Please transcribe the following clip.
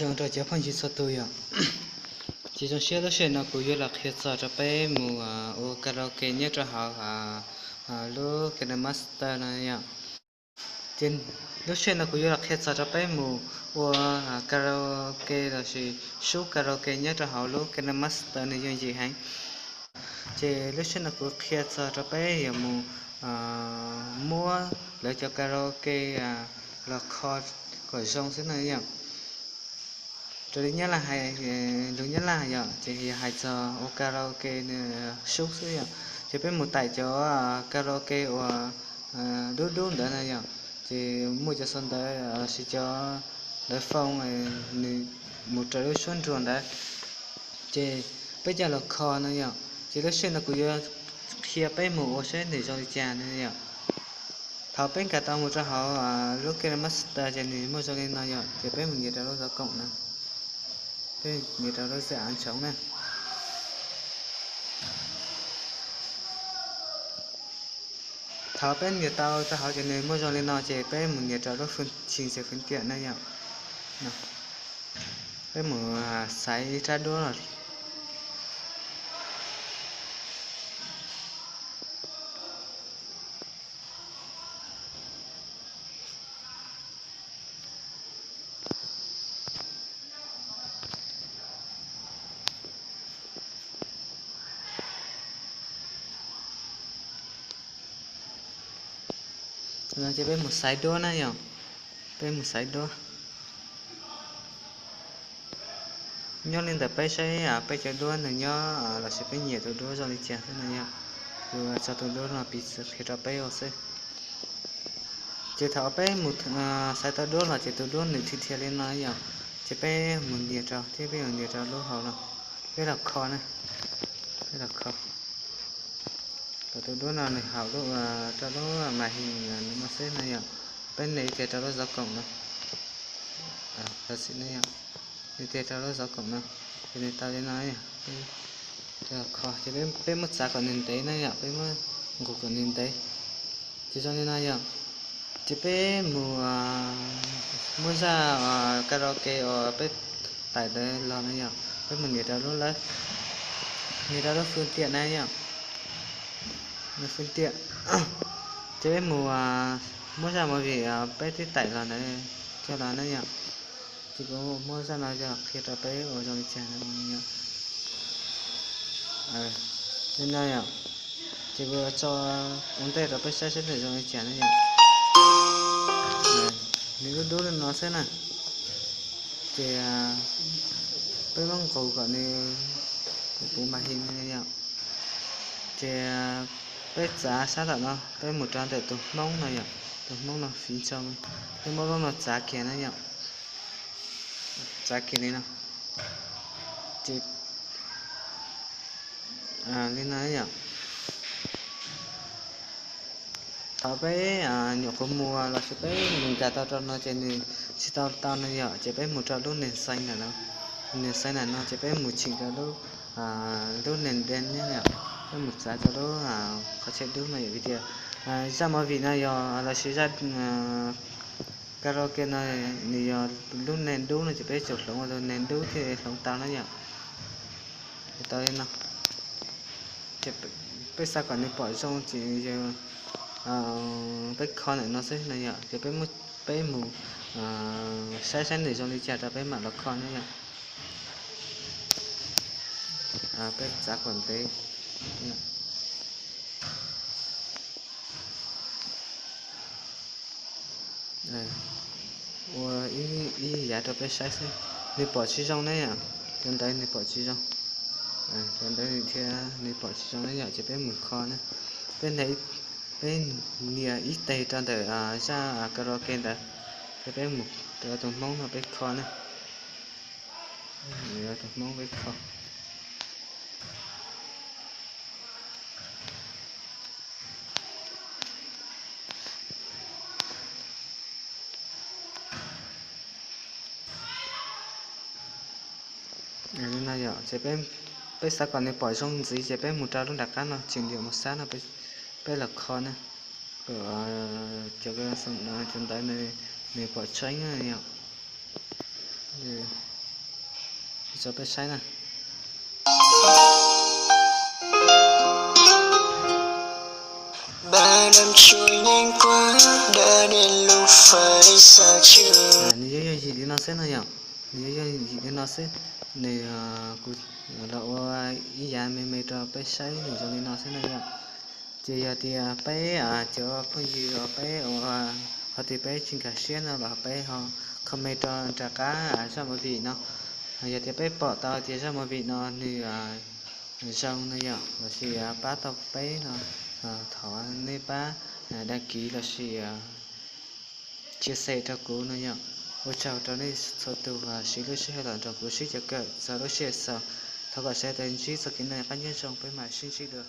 Zoo rau cov phooj ywg txhua tus yom. Ces zoo siab lub sij hawm no kuv yuav los qhia txog rau peb mus ua karaoke nyob rau hauv lub KineMaster no yom. Ces lub sij hawm no kuv yuav los qhia txog rau peb mus ua karaoke lossis sub karaoke nyob rau hauv lub KineMaster no yooj yim heev. Ces lub sij hawm no kuv qhia txog rau peb yuav mus muab lawv cov karaoke los kho kom zoo xwb no yom. Raws li Nyab Laj hais, lus Nyab Laj yom, ces yog hais txog ua karaoke nws sub xwb yom. Ces peb mus taim cov karaoke uas dub dub ntawd na yom, ces muaj cov xov ntawv lossis cov ntawv phone nws mus raws lub suab nruas ntawd, ces peb coj los kho no yom. Ces lub sij hawm no kuv yuav qhia peb mus ua saib nws zoo li cas no yom. Thaum peb nkag tau mus rau hauv lub KineMaster ces nws muaj zoo li no yom, ces peb mus nias rau lub xov koom na, peb nias rau lub xab av ntshoov na. Thaum peb nias tau rau hauv ces nws muaj zoo li no ces peb mus nias rau lub fwj tshis xes fwv tiam na yom. Peb mus xaiv ib rab duab los. Ces peb mus xaiv duab na yom, peb mus xaiv duab. Nyob li ntawm peb saib peb cov duab nws nyob lossis peb nyiam tus duab zoo li cas xwb no yom. Kuv tso tus duab no piv txwv qhia rau peb ua xwb. Ces thaum peb mus xaiv tau duab los ces tus duab nws dhia dhia li no yom, ces peb mus nias rau thiab peb mus nias rau lub hauv no, peb los kho na, peb los kho. Kom tus duab no nws haum rau lub mas hin nws no xwb no yom. Peb nias ib tiag rau lub xov koom no, xov xwm no yom, nias tiag rau lub xov koom no, ces nws tau li no yom. Peb los kho ces peb muab txav kom nws ntev na yom, peb muab nqus kom nws ntev. Ces zoo li no yom, ces peb mus muab zaj karaoke uas peb taim ntawd los no yom, peb mus nias rau lub lawb, nias rau lub fwj tiam na yom, lub fwj tiam. Ces peb mus muab zaj movie peb twb taim los ntawd coj los na yom. Ces kuv muab zaj no coj los qhia rau peb ua zoo li cas no yom. Li no yom, ces kuv tso ua ntej rau peb saib saib nws zoo li cas na yom. Nws dub dub li no xwb na. Ces peb muab nqus kom nws puv mas hin yom. Ces peb txav sab tom no, peb mus rau ntawm tus hmoob no yom, tus hmoob no fiv ntsoo, peb muab lub no txav kiag na yom, txav kiag li no. Ces li no yom, thaum peb nyuam qhuav mus lossis peb mus nkag tau rau no ces nws tsis tau tau no yom, ces peb mus rau lub neg xaiv ntawm no, neg xaiv ntawm no ces peb mus cheem rau lub, lub neg den, peb mus txav rau lub qhov chaw dub no yom, vim tias zaj movie no yog lossis zaj karaoke no nws yog lub neg dub no ces peb tsum hloov ua tus neg dub thiaj hloov tau na yom. Tau li no, ces peb xav kom nws pom zoo ces yog peb kho ntawm no xwb no yom, ces peb mus saib saib nws zoo li cas rau peb mam los kho na yom. Peb txav kom ntev. Ua ib yav rau peb saib xwb, nws pom tsis zoo ne yom, cov ntawd nws pom tsis zoo, cov ntawd thiaj nws pom tsis zoo ne yom, ces peb mus kho na. Peb, peb nias ib teg rau ntawm zaj karaoke ntawd, ces peb mus rau tus hmoob no peb kho na. Tus hmoob peb kho. Li no yom, ces peb xav kom nws pom zoo ntxiv ces peb mus rau lub nram qab no, tseem yuam mus sab no, peb los kho na, kom cov ntawd nws pom tseeb yom. rau peb saib na. Ba năm trôi nhanh quá, đã đến lúc phải xa trường. Nws yuav yog yim li no xwb no yom. Nws yuav yog yim li no xwb. Nws, kuv los ua ib yav me me rau peb saib nws zoo li no xwb no yom. Ces yog tias peb cov phooj ywg uas peb ua, qhov twg peb tsis nkag siab no los peb ho comment rau nram qab zaj movie no. Yog tias peb pom tau tias zaj movie no nws zoo no yom, lossis pab tau peb no, thov nej pab đăng ký lossis chia sẻ rau kuv no yom. Ua tsaug rau nej txhua tus siv lub sij hawm los nrog kuv sib cov kawm txog lub sij hawm xaus. Thov kom sawv daws ntsib txoj kev noj qab nyob zoo, peb mam sib ntsib dua.